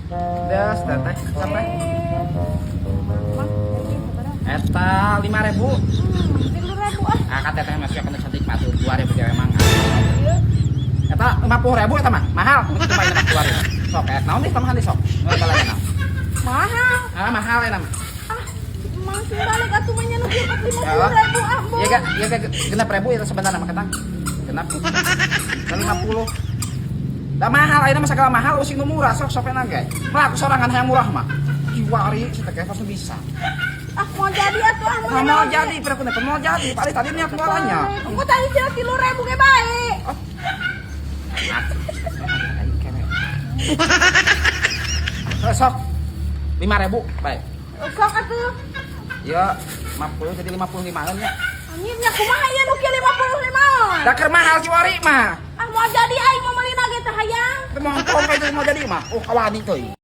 Das, teteh, sampai. Eh, mah, sabaraha? Eta 5.000. 3.000 ah. Ah, kan teteh masih akan cantik mah tuh 2.000 ge emang. Ieu. Eta 50.000 eta mah, mahal. Itu mah 2.000. Sok, kayak naon nih tambahan nih sok. Nu balanja naon? Mahal. Ah, mahal eta mah. Ah, emang sih balik atuh mah nya nu kieu 50.000 ah, Bo. Iya gak, iya gak 6.000 ya sebenarnya mah ketang. Genep. Dan 50. Dah mahal, ayeuna mah segala mahal, using nu murah, sok sok enak ge. Mah aku sorangan hayang murah mah. Kiwari si teh pasti bisa. Ah, mau jadi atuh ah. Nah, mau jadi, pira ku mau jadi. Paling tadi niat muaranya. Engko tadi cenah 3.000 ge bae. Oh. Eh, sok 5.000, baik. Sok atuh. Ya, 50 jadi 55-an ya. Anjir nya kumaha ieu nu kieu 55? Da keur mahal kiwari mah. Ah, mau jadi aing mau meuli ge teh hayang. Teu mau itu mau jadi mah. Oh, kawani teuing.